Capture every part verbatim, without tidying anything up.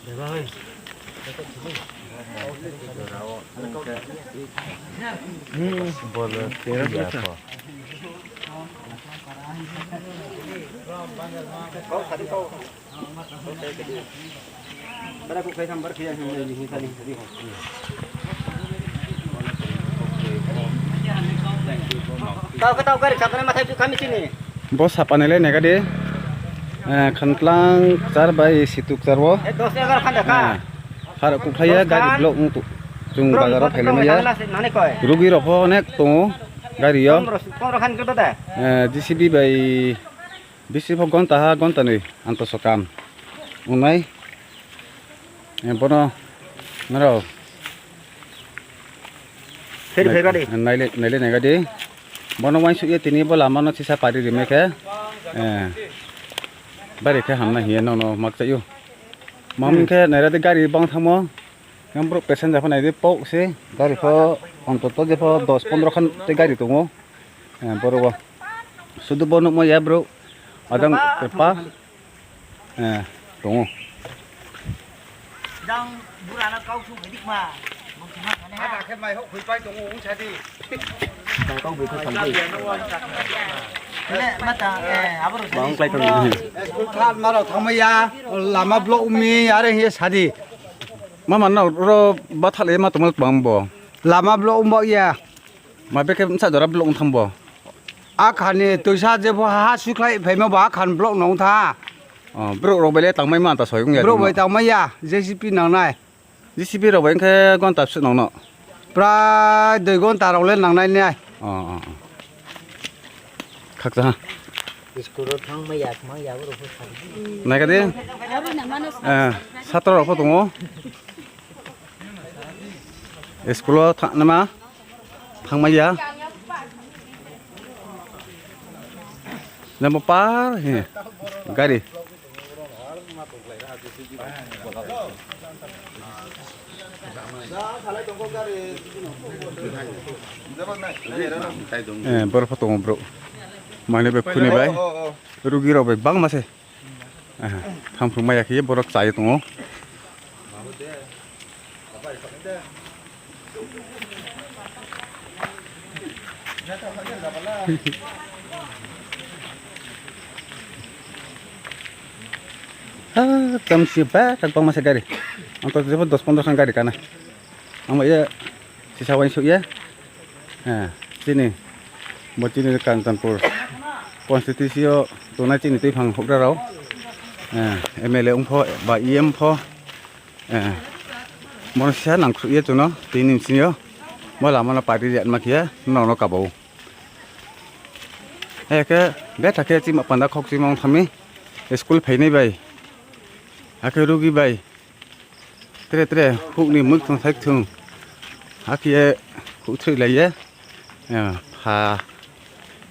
Tau khe tau gari chapnai mathai tu kami sini. Bo sapani le nega di. Eh, Khantlang kchar bai Situ kchar wo. Eh, dos egar khan da ka. Eh, har kuphai ya gari block ong tu. Chung bazar wo phailai mai ya. Rugi rao pho onek tongo gari yo. Pondro khan khe da. Eh, J C B bai bisi pho gonta ha, gonta noi anto so kam ong nai. Eh, bono nrao Pheri pheri bari. Naile, naile nega di. Bono uaingsouh ye tini bo lama no sisa pari rimai khe, eh, bari khe hamnai hing ye nono makchai ou. Mami khe naira di gari bang thanngmo. Yang brouh passenger pho nai di, pok se gari pho, ontoto je pho dos pondro khan tei gari tong ou. Eh, boro wo. Sudu bo nuhmo ya brouh. Ajang kepa. Eh, tong ou. Jang bura no kau sung khe di kma. Ada khe mai hok khui pai tong ou, ong sa di. Jang kau bui khe sam di. Le, mata, eh, abo rao bang klái tong ou. School kha ma rao thanngmai ya, lama block mi, are hing ye sa di. Mama no ro batha le ma tongmo bang bo. Lama block ong ba ya. Ma bekhe bsa jora block ong thanng bo. Akhan ni toisa jepho ha sukhlai phaimo ba akhan block nong tha. O, brouh rao bai le tangmai ma ta soi ong ya. Brouh bai tangmai ya, J C B nangnai. J C B rao bai ong khe gonta bsuh nong no. Prai dui gonta rao le nangnai nai. O, o, o. Khakcha ha. School rao thanngmai ya, thanngmai ya, brouh pho sa. Nai kha di. Eh, satro rao pho tong ou. School wo thanngnaima. Thanngmai ya. Namo par he. Gari. Eh, boro pho tong ou brouh. Mane bai khuni bai. Rugi rao bai bangma se. Aha, thanngphrung mai ya khe ye borok chai ye tong ou. Ha, tamsi ba, tak bangma se gari. Ang to jepho dos pondro khan gari kana. Ang ba ye, sisa uaingsouh ye. Eh, chini, bo chini Kanchanpur constituency yo tongnai chini tuiphang houhgra rao, eh, M L A ong pho, ba E M pho, eh, bono sisa nangkhruh ye chung no, tini bsing yo, bo lama no pari ri atma khe ye, nrao no kaba ou. Akhe betha khe chima panda khokchima ong thanng mi, school phainai bai, akhe rugi bai, Tre tre houh ni mui kthung thai kthung. Akhe ye houh throi lai ye. Eh, pha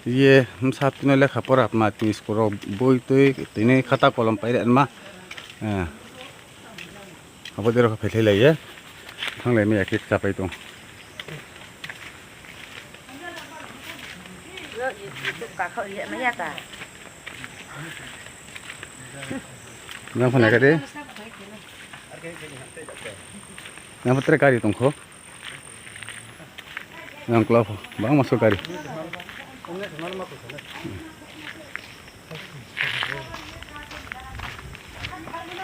ye bsa tini lekha pora ma tini school rao boi tui tini khata kolom pai re ma. Eh, abo dei rao khe phailai lai ye. Thannglai mai ya khe kchapai tong. Nang phone kha di. Nang pho tre gari tong kho. Nang kla pho. Bangma so gari.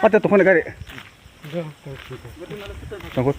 Ate tong kho ni gari. Tong kho.